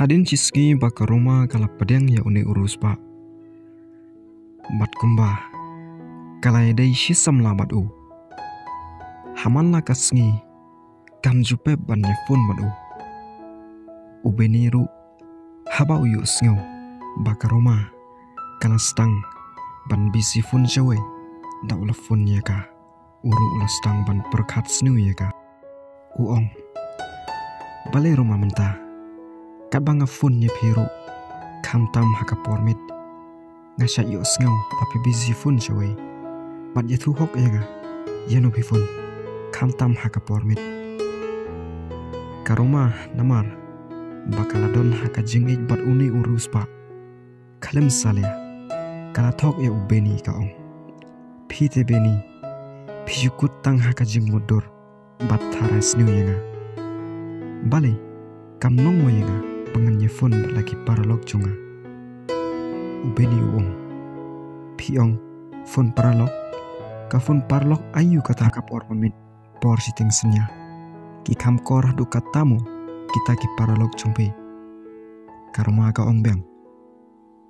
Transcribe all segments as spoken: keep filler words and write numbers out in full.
Hadien shi sngi ba ka Roma ka la pdiang ïa une u riewspah. Bad kumba ka la ïadei shi samla bad u. Ha man la ka sngi kam ju pep ban ïa phone bad u. U Beni ruh haba u ïohsngew ba ka Roma ka la sdang ban busy phone shawei, da u la phone ïa ka. U ruh u la sdang ban pyrkhat sniew ïa ka. U ong, balei Roma mynta? Katba nga phone ïa phi ruh, khamtam ha ka por miet. Nga shait ïohsngew ba phi busy phone shawei. Bad ïathuh hok ïa nga, ïano phi phone, khamtam ha ka por miet. Ka Roma namar ba ka la don ha ka jingïeit bad une u riewspah, khlem salia ka la thok ïa u Beni, ka ong, phi te Beni, phi ju kut tang ha ka jingmutdur bad tharai sniew ïa nga. Balei kam ong mo ïa nga ba ngan ïa phone bad la ki paralok jong nga? U Beni u ong, phi ong phone paralok? Ka phone paralok aïu kata ha ka por mynmiet, por shiteng synñia? Ki kham kor haduh katta mo kita ki paralok jong phi? Ka Roma ka ong biang,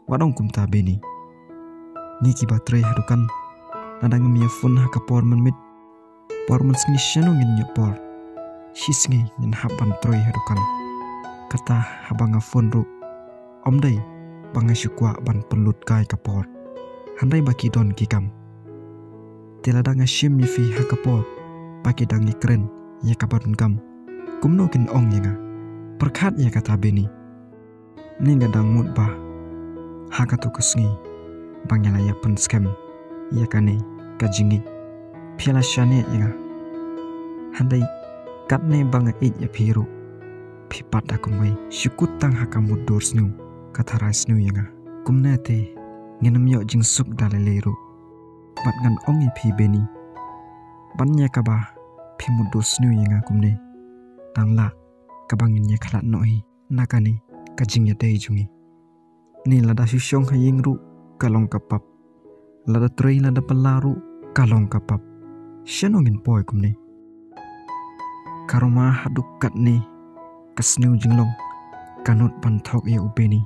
wat ong kumta Beni. Ngi kiba trei ha dukan, lada ngim ïa phone ha ka por mynmiet, por mynsngi shano ngin ïoh por? Shi sngi ngin hap ban trei ha dukan. Kata haba nga phone ruh, ym dei ba nga shu kwah ban pynlut kai ka por, hynrei ba ki don ki kam. Te lada nga shim ïa phi ha ka por ba ki dang ïakren ïa kaba donkam, kumno kin ong ïa nga? Pyrkhat ïa kata Beni. Ngi nga dang mut ba ha kato ka sngi ba ngi la ïa pynskhem ïa kane ka jingïeit, phi la shaniah ïa nga. Hynrei katne ba nga ïeit ïa phi ruh, phi pat da kumwei, shu kut tang ha ka mutdur sniew, ka tharai sniew ïa nga. Kumne te ngin ym ïoh jingsuk da lei lei ruh. Bad ngan ong ïa phi Beni, ban ïa kaba phi mutdur sniew ïa nga kumne, tang lah kaba ngin ïa khlad noh hi na kane ka jingïadei jong ngi. Ni lada shu shong ha ïing ruh ka long ka pap, lada trei lada pala ruh ka long ka pap. Shano ngin poi kumne? Ka Roma haduh katne ka sniew jinglong ka nud ban thok ïa u Beni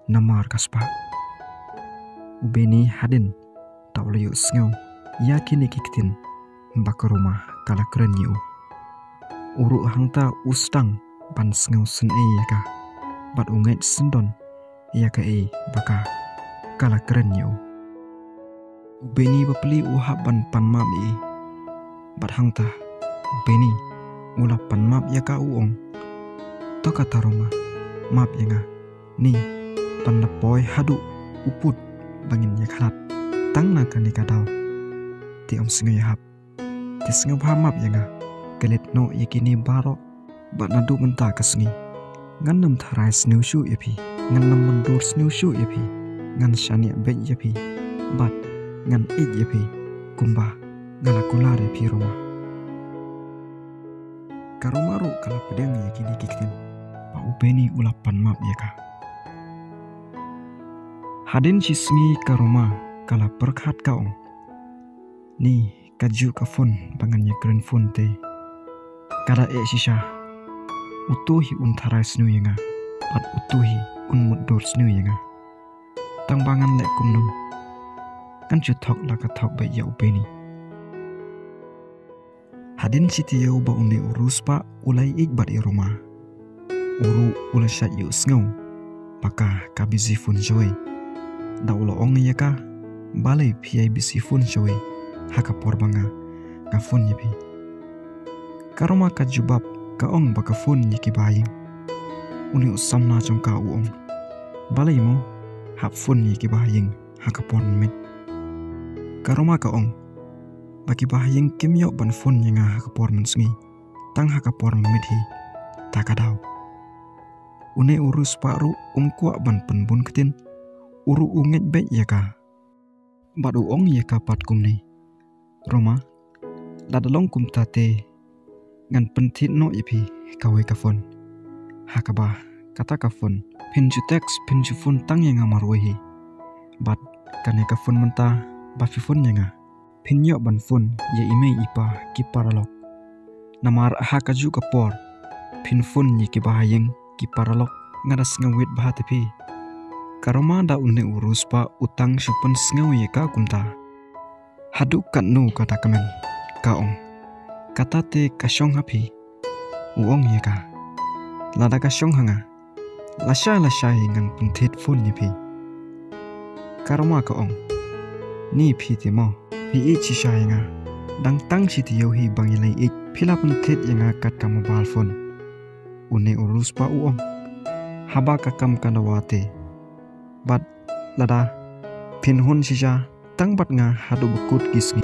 namar ka spah. U Beni hadien da u la ïohsngew ïa kine ki ktien ba ka Roma ka la kren ïa u, u ruh hangta u sdang ban sngew sngewsih ïa ka, bad u ngeit sngewdon ïa kaei ba ka, ka la kren ïa u. U Beni bapli u hap ban pan map ïa i. Bad hangta u Beni u la pan map ïa ka, u ong, to kata Roma, map ïa nga. Ni, pan da poi haduh u pud ba ngin ïa khlad tang na kane ka daw. Te ym sngew ïahap, te sngewbha map ïa nga. Klet noh ïa kine baroh, bad naduh mynta ka sngi ngan nym tharai sniew shuh ïa phi, ngan nym mutdur sniew shuh ïa phi, ngan shaniah beit ïa phi, bad ngan ïeit ïa phi kumba nga la kular ïa phi Roma. Ka Roma ruh ka la pdiang ïa kine ki ktien ba u Beni u la pan map ïa ka. Hadien shi sngi ka Roma ka la pyrkhat, ka ong, ni, kajuh ka phone ba ngan ïakren phone te, ka da eh shisha. Uto hi un tharai sniew ïa nga, bad uto hi un mutdur sniew ïa nga. Tang ba ngan leh kumno, ngan shu thok la ka thok beit ïa u Beni. Hadien shi taïew ba une u riewspah u la ïeit bad i Roma, u ruh u la shait ïohsngew ba ka, ka busy phone shawei. Da u la ong ïa ka, balei phi ïai busy phone shawei ha ka por ba nga, nga phone ïa phi? Ka Roma ka jubab, ka ong ba ka phone ïa ki bahaïing. Une u samla jong ka u ong, balei mo, hap phone ïa ki bahaïing ha ka por mynmiet? Ka Roma ka ong ba ki bahaïing kim ïoh ban phone ïa nga ha ka por mynsngi, tang ha ka por mynmiet hi ta ka daw. Une u riewspah ruh um kwah ban pynbun ktien, u ruh u ngeit beit ïa ka. Bad u ong ïa ka pat kumne, Roma, lada long kumta te ngan pynthied noh ïa phi kawei ka phone. Ha kaba kata ka phone phin ju text, phin ju phone tang ïa nga marwei hi. Bad kane ka phone mynta ba phi phone ïa nga, phin ïoh ban phone ïa i mei i pa ki paralok. Namar ha kajuh ka por phin phone ïa ki bahaïing ki paralok, nga da sngewwit bha te phi. Ka Roma da une u riewspah u tang shu pynsngew ïa ka kumta. Haduh katno ka da kmen, ka ong. Kata te ka shong ha phi, u ong ïa ka. Lada ka shong ha nga, lashai lashai ngan pynthied phone ïa phi. Ka Roma ka ong. Ni phi te mo, phi ïeit shisha ïa nga. Dang tang shi taïew hi ba ngi la ïeit, phi la pynthied ïa nga kat ka mobile phone. Une u riewspah u ong. Haba ka kam ka dawa te. Bad lada phin hun shisha tang bad nga haduh ba kut ki sngi.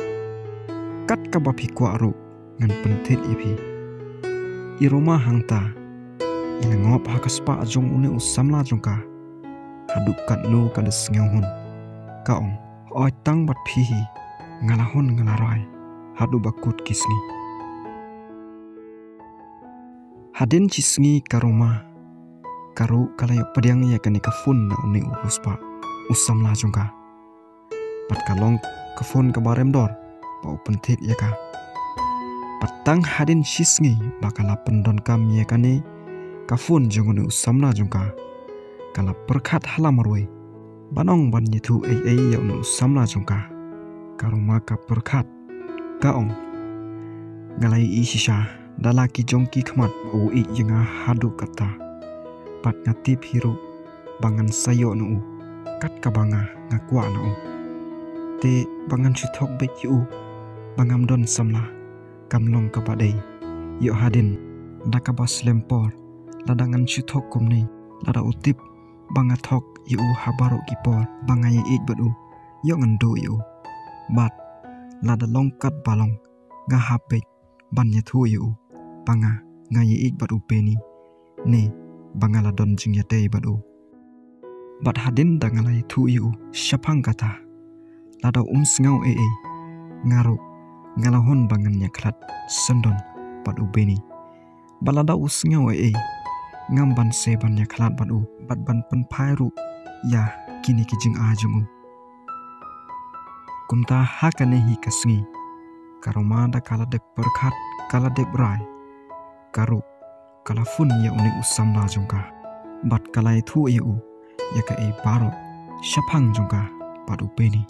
Kat kaba phi kwah ruh ngan pynthied ïa phi. I Roma hangta i la ngop ha ka spah jong une u samla jong ka. Haduh katno ka da sngew hun, ka ong. Hooid, tang bad phi hi nga la hun nga la rai haduh ba kut ki sngi. Hadien shi sngi ka Roma ka ruh ka la ïoh pdiang ïa kane ka phone na une u riewspah, u samla jong ka. Bad ka long ka phone kaba rem dor ba u pynthied ïa ka. Bad tang hadien shi sngi ba ka la pyndonkam ïa kane ka phone jong une u samla jong ka, ka la pyrkhat ha la marwei ban ong ban ïathuh ei ei ïa une u samla jong ka. Ka Roma ka pyrkhat, ka ong. Nga la ïohi shisha da la ki jong ki khmat ba u ïeit ïa nga haduh katta. Bad nga tip hi ruh ba ngan sa ïoh na u kat kaba nga nga kwah na u. Te ba ngan shu thok beit ïa u ba ngam don samla kam long kaba dei. Ïoh hadien da kaba slem por, lada ngan shu thok kumne, lada u tip ba nga thok ïa u ha baroh ki por ba nga ïeit bad u, ïoh ngan duh ïa u. Bad lada long katba long, nga hap beit ban ïathuh ïa u ba nga nga ïeit bad u Benny, ne ba nga la don jingïadei bad u. Bad hadien da nga la ïathuh ïa u shaphang kata, lada um sngew ei ei, nga ruh nga la hun ba ngan ïakhlad syndon bad u Benny. Bad lada u sngew ei ei, ngam banse ban ïakhlad bad u bad ban pynphai ruh ïa kine ki jingai jong u. Kumta ha kane hi ka sngi, ka Roma da ka la dep pyrkhat, ka la dep rai, ka ruh ka la phone ïa une u samla jong ka. Bad ka la ïathuh ïa u ïa kaei baroh shaphang jong ka bad u Benny.